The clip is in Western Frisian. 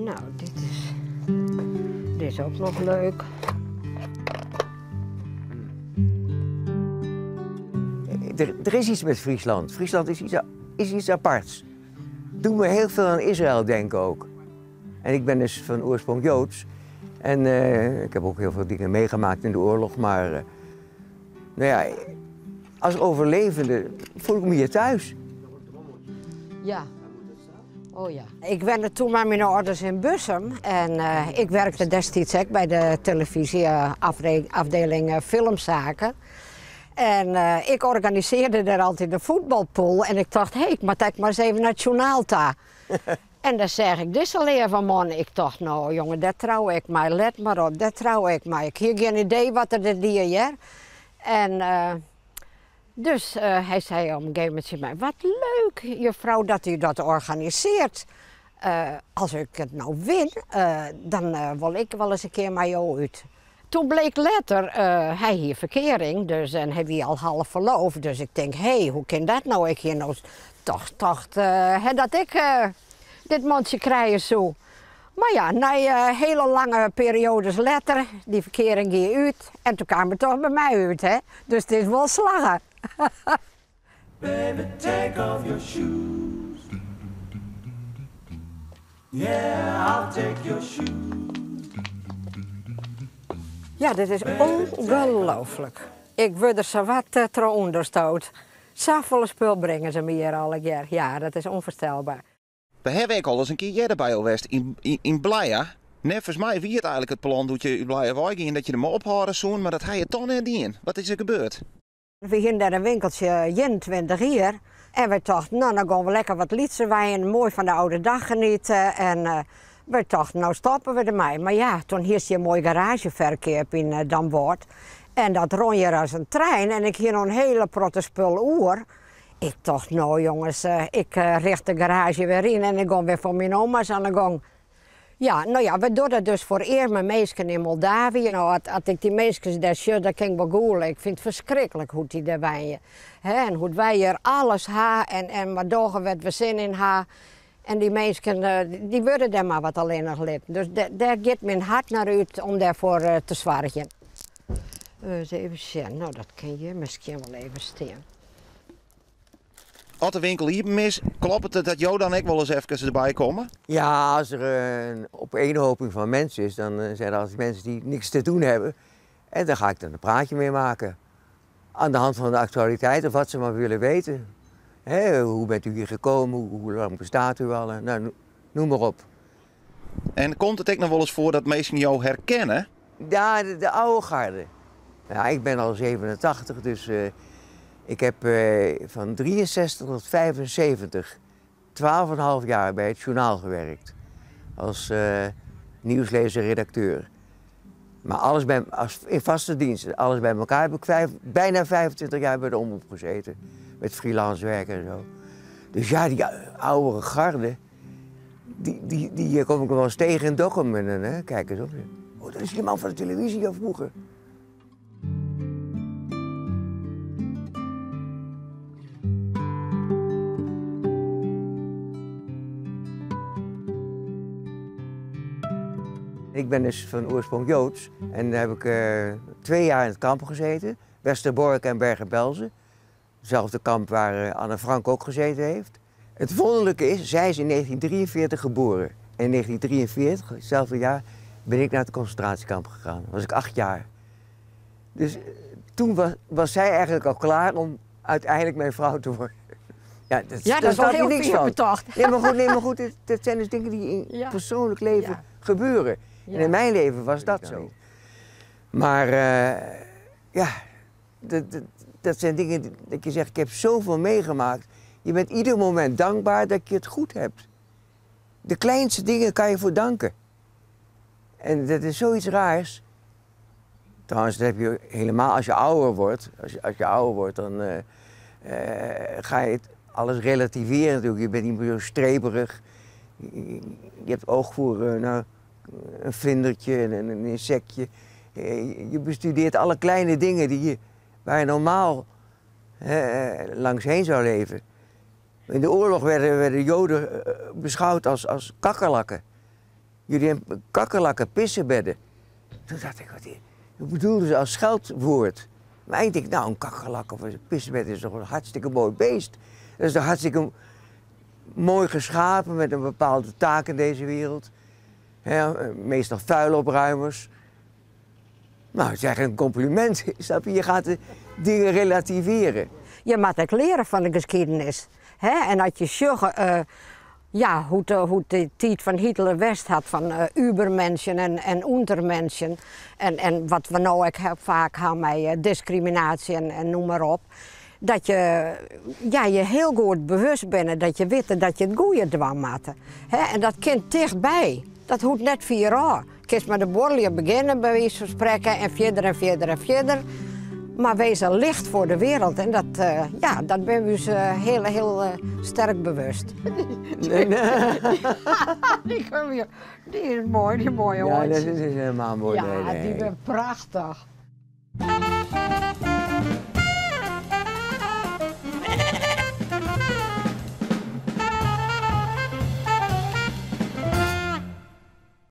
Nou, dit is, dit is ook nog leuk. Der is iets met Friesland. Friesland is iets aparts. Doet me heel veel aan Israël denken ook. En ik ben dus van oorsprong Joods. En ik heb ook heel veel dingen meegemaakt in de oorlog. Maar nou ja, als overlevende voel ik me hier thuis. Ja. Oh ja. Ik wenne toen mei myn âlders yn Bussum en ik werkte destiids ek by de televyzjeafdeling filmsaken. En ik organisearde dêr altyd de fuotbalpool en ik tocht, hé, ik moat ek mar ris even nei it sjoernaal ta. En dan seach ik dizze leave man. Ik tocht, no jonge, dêr trou ik mei, let mar op, dêr trou ik mei. Ik hie gjin idee wat er dit die, hear. En dus hy sei op in gegeven momint tsjin my, wat leuk, juffrou, dat u dat organisearret. As ik it no win, dan wol ik wolris in kear mei jo út. Toen bleek letter, hy hie ferkearing, dus, en hy wie al half ferloofd. Dus ik tink, hé, hoe kin dat no? Ik hie no toch tocht dat ik dit mantsje krije soe. Mar ja, nei hiele lange perioades letter, dy ferkearing gie út en toen kaam it dochs by my út, hè? Dus it is wol slagge. Baby, take off your shoes. Yeah, I'll take your shoes. Ja, dit is ûngelooflik. Ik wurd der sawat troch ûnderstoot. Safolle spul bringe se my hjir allegear. Ja, dat is ûnfoarstelber. We hawwe ek alris in kear earder by jo west yn Blije. Neffens my wie it eigentlik it plan doe't je út Blije weigien dat je dermei ophâlde soene, mar dat ha je toch net dien. Wat is der gebeurd? We hiene dêr in winkeltsje 21 jier. En wy tochten, no, dan gean we lekker wat lytser wenjen, moai fan de âlde dei genietsje. En wy tochten, no stoppe we dermei. Mar ja, toen hiest hjir in moaie garaazjeferkeap yn Damwâld. En dat rûn hjir as in trein en ik hie noch in hiele protte spul oer. Ik tocht, no jonges, ik rjocht de garaazje wer yn en ik gean wer foar myn oma's oan de gong. Ja, no ja, we dogge dat dus foar earme minsken yn Moldavië. No, as ik dy minsken dêr sjoch, dan kin ik wol gûle. Ik fyn it ferskriklik hoe't dy dêr wenje. Hè, en hoe't wy hjir alles ha en mar dogge wêr't we sin yn ha. En dy minsken, dy wurde dêr mar wat allinnich litten. Dus dêr giet myn hert nei út om dêrfoar te soargjen. Ris even sjen, no dat kin hjir miskien wol even stean. As de winkel iepen is, kloppet it dat jo dan ek wolris efkes derby komme? Ja, as der in opeenhoping fan minsken is, dan zijn er altyd minsken dy't niks te doen hawwe. En dan ga ik dan een praatje mee maken. Aan de hand van de actualiteit of wat ze maar willen weten. Hè, hoe bent u hier gekomen, hoe lang bestaat u al, nou, noem maar op. En komt it ek noch wolris foar dat minsken jo herkenne? Ja, de oude garde. Ja, ik ben al 87, dus ik heb van 63 tot 75, 12,5 jaar bij het journaal gewerkt. Als nieuwslezer, redacteur. Maar alles bij, als, in vaste dienst, alles bij elkaar heb ik bijna 25 jaar bij de omroep gezeten. Met freelance werk en zo. Dus ja, die oudere garde, die kom ik wel eens tegen in Dokkum. En dan, hè, kijk eens op. Oh, dat is die man van de televisie van vroeger. Ik ben dus van oorsprong Joods en daar heb ik 2 jaar in het kamp gezeten. Westerbork en Bergen-Belsen. Hetzelfde kamp waar Anne Frank ook gezeten heeft. Het wonderlijke is, zij is in 1943 geboren. En in 1943, hetzelfde jaar, ben ik naar het concentratiekamp gegaan. Dan was ik 8 jaar. Dus toen was zij eigenlijk al klaar om uiteindelijk mijn vrouw te worden. Ja, Ja, dat daar is wel snap je heel niks fier van. betocht. Nee, maar goed, nee, maar goed, dit zijn dus dingen die in persoonlijk leven gebeuren. En in mijn leven was dat zo. Maar ja, dat zijn dingen dat je zegt, ik heb zoveel meegemaakt. Je bent ieder moment dankbaar dat je het goed hebt. De kleinste dingen kan je voor danken. En dat is zoiets raars. Trouwens, dat heb je helemaal als je ouder wordt. Als je ouder wordt, dan ga je het alles relativeren natuurlijk. Je bent niet meer zo streberig. Je hebt oog voor een vlindertje en een insectje. Je bestudeert alle kleine dingen waar je normaal langs heen zou leven. In de oorlog werden Joden beschouwd als kakkerlakken. Jullie hebben kakkerlakken, pissebedden. Toen dacht ik, wat bedoelden ze als scheldwoord? Maar ik denk, nou, een kakkerlak of een pissebed is toch een hartstikke mooi beest. Dat is toch hartstikke mooi geschapen met een bepaalde taak in deze wereld. meestal vuilopruimers. Nou, het is eigenlijk een compliment, snap je? Je gaat de dingen relativeren. Je moet ook leren van de geschiedenis. Hè? En dat je zorgen, ja, hoe de tijd van Hitler West had, van Übermenschen en Untermenschen. En wat we nou ook heel vaak hebben met discriminatie en noem maar op. Dat je, ja, je heel goed bewust bent en dat je weet dat je het goede dwang moet. Hè? En dat kind dichtbij. Dat hoeft net 4 jaar. Kies met de borrelje beginnen, bij wijze van spreken, en verder en verder en verder. Maar wees een licht voor de wereld. En ja, dat ben we dus heel, heel sterk bewust. Nee, nee. Die kom je, die is mooi, die mooie Ja, oortjes. dat is helemaal mooi. Ja, nee, nee. die ben prachtig.